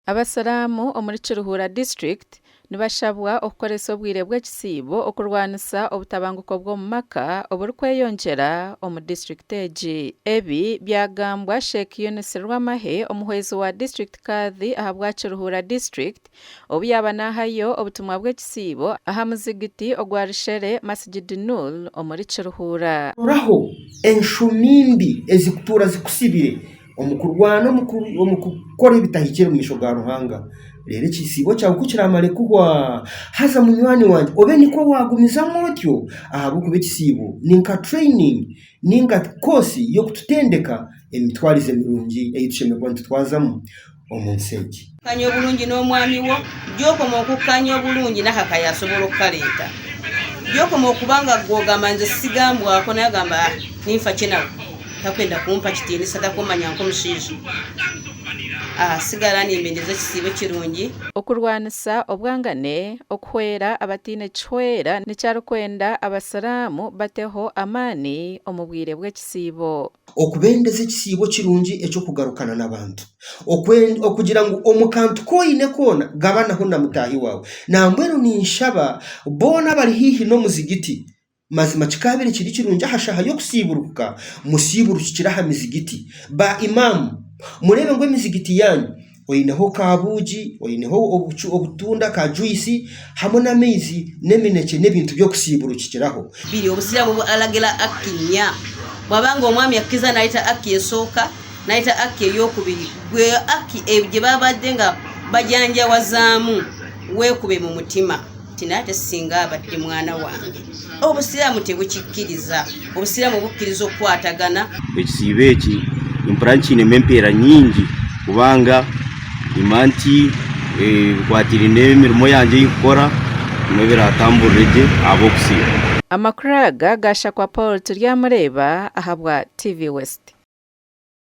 Abasiraamu omuri Kiruhura District nibashabwa okukoresa obwire bw'ekisiibo okurwanisa obutabanguko bw'omu maka oburikweyongyera omu disiturikiti egi. Ebi byagambwa Sheikh Yunus Rwamahe omuhwezi wa District Kadhi ahabwa Kiruhura District obu yaaba nahayo obutumwa bw'ekisiibo aha muzigiti ogwa Rushere Masjid Noor omuri Kiruhura. Roraho enshumi mbi ezikutuura zikusibire omu kurwana omu kukora ebitahikire omu maisho ga Ruhanga. Reero ekisiibo kyawe ku kiraamare kuhwa, haza munywani wangye obe nikwo waagumizamu otyo ahabw'okuba ekisiibo ni nka training nainga koosi y'okututendeka emitwarize mirungi ei tushemereire kuba nitutwazamu omu nsi egi. Kukanya obulungi n'omwami wo, gy'okoma okukanya obulungi n'akaka yasobola okukaleeta. Gy'okoma okuba nga gwe ogamba nze sigambwako naye agamba ah ninfa ki nawe, takwenda kumpa kitiinisa takummanya nk'omushaija. Ah sigara nimbendeza ekisiibo kirungi. Okurwanisa obwangane, okuhwera abataine kihwera nikyo arikwenda abasiraamu bateho amaani omu bwire bw'ekisiibo. Okubendeza ekisiibo kirungi eky'okugarukana n'abantu. Okugira ngu omu kantu ku oine koona gabanaho na mutaahi waawe. Nambwenu ninshaba boona abari haihi n'omuzigiti, mazima kikaabire kiri kirungi aha shaaha y'okusiiburukuka musiiburukikire aha mizigiti. Ba Imam, mureebe ngu emizigiti yaanyu oineho ka buugi, oineho obutunda ka juyisi hamwe n'amaizi n'eminekye n'ebintu by'okusiiburukikiraho. Biri Obusiraamu alagira akki nnya. Bwaba nga omwami akkiriza naleeta akki esooka, naleeta akki eyokubiri, gwe akki gyebabadde nga bajanjawazaamu weekube mu mutima nti naye ate singa abadde mwana wange. Obusiraamu tebukikkiriza. Obusiraamu bukkiriza okukwatagana. Ekisiibo eki nimpurira nkiinemu empeera nyingi kubanga nimanya nti ebikwatiraine n'emirimo yangye ei nkukora nibyo biratamburire gye ahabw'okusiiba. Amakuru aga gaashakwa Paul Turyamureeba ahabwa TV West.